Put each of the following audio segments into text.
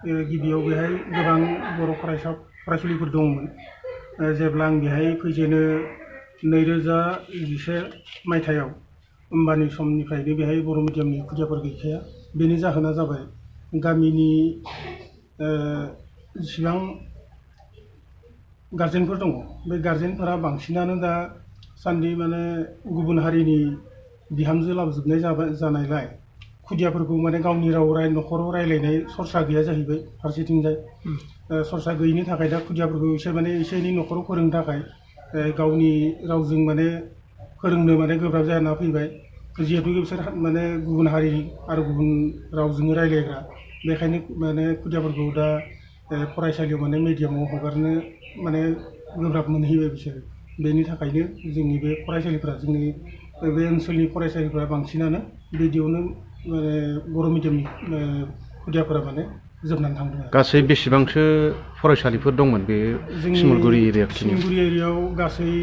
गिबियाव बेहाय गोबां बर' फरायसुलिफोर दंमोन। जेब्ला आं बेहाय फैजेनो 2011 मायथाइयाव होमबानि समनिफ्रायनो बेहाय बर' मिडियामनि खुदियाफोर गैखाया। बेनि जाहोना जाबाय गामिनि जेसेबां गार्जेनफोर दङ बे गार्जेनफोरा बांसिनानो दा सान्दि माने गुबुन हारिनि बिहामजो लाबोजोबनाय जानायलाय खुदियाफोरखौ माने गावनि न'खराव रायलायनाय सरसा गैया जाहैबाय। फारसेथिंजाय सरसा गैयिनि थाखाय दा खुदियाफोरखौ एसे एनै न'खराव फोरोंनो थाखाय गावनि रावजों माने फोरोंनो माने गोब्राब जाना फैबाय। जिहेतु बिसोर माने गुबुन हारि आरो गुबुन रावजों रायलायग्रा, बेखायनो माने खुदियाफोरखौ दा फरायसालियाव माने मिडियामाव हगारनो माने गोब्राब मोनहैबाय बिसोरो। बेनि थाखायनो जोंनि बे फरायसालिफ्रा, जोंनि बे ओनसोलनि फरायसालिफ्रा बांसिनानो बिदियावनो माने बर' मिडियामनि खुदियाफोरा माने जोबनानै थांदों। गासै बेसेबांसो फरायसालिफोर दंमोन बे सिमलगुरि एरियायाव? सिमलगुरि एरियायाव गासै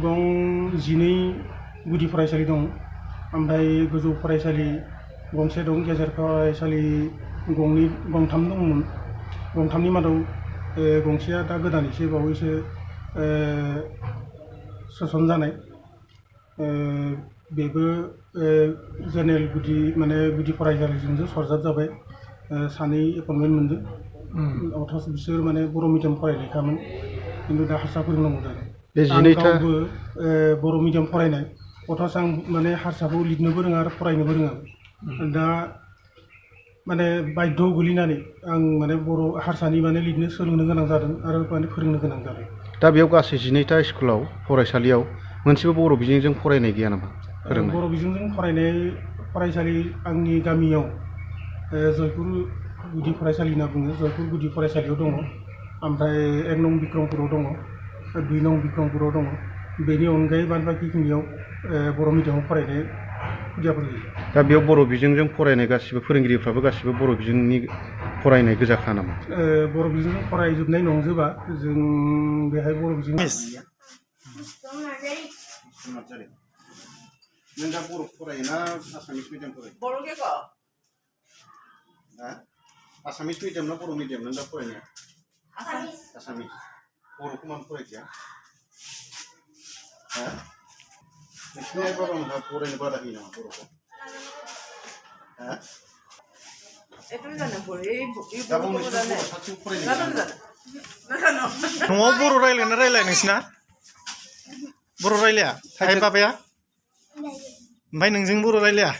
12 गुदि फरायसालि दं, ओमफ्राय गोजौ फरायसालि गंसे दं, गेजेर फरायसालि गंथाम दंमोन। गंथामनि मादाव गंसेया दा गोदान एसे बावैसो सोसनजानाय। बेबो जेनेरेल गुदि फरायसालिजोंसो सरजाब जाबाय। 2 एपइन्टमेन्ट मोनदों। अथाच बिसोर माने बर' मिडियाम फरायनायखामोन, खिन्थु दा हारसा फोरोंनांगौ जादों। बे आं गावबो बर' मिडियाम फरायनाय, अथाच आं माने हारसाखौ लिरनोबो रोङा आरो फरायनोबो रोङा। दा माने बाध्य गोलैनानै आं माने हारसानि माने लिरनो सोलोंनो गोनां जादों आरो माने फोरोंनो गोनां जादों। दा बेयाव गासै 12टा स्कुलाव फरायसालियाव मोनसेबो बर' बिजोंजों फरायनाय गैया नामा? बर' बिजोंजों फरायनाय फरायसालि आंनि गामियाव जयपुर गुदि फरायसालि होनना बुङो, जयपुर गुदि फरायसालियाव दङ। ओमफ्राय 1 नं बिक्रमपुराव दङ, 2 नं बिक्रमपुराव दङ। बेनि अनगायै बाद बाखिखिनियाव बर' मिडियामाव फरायनाय खुदियाफोर गैया। दा बेयाव बर' बिजोंजों फरायनाय गासिबो फोरोंगिरिफ्राबो गासिबो बर' बिजोंनि फरायनाय गोजाखा नामा? बर' बिजोंजों फरायजोबनाय नंजोबा, जों बेहाय बर' बिजों। नों दा बर' फरायोना आसामिस मिडियाम फरायो? आसामिस मिडियाम ना बर' मिडियाम नों दा फरायनाया? आसामिस। बर'खौ मानो फरायदिया? नोंसिनि बाबामोनहा फरायनो बादा होयो नामा बर'खौ? न'आव बर' रायलायना रायलाया नोंसिना? बर' रायलाया आइ बाबाया? ओमफ्राय नोंजों बर' रायलाया?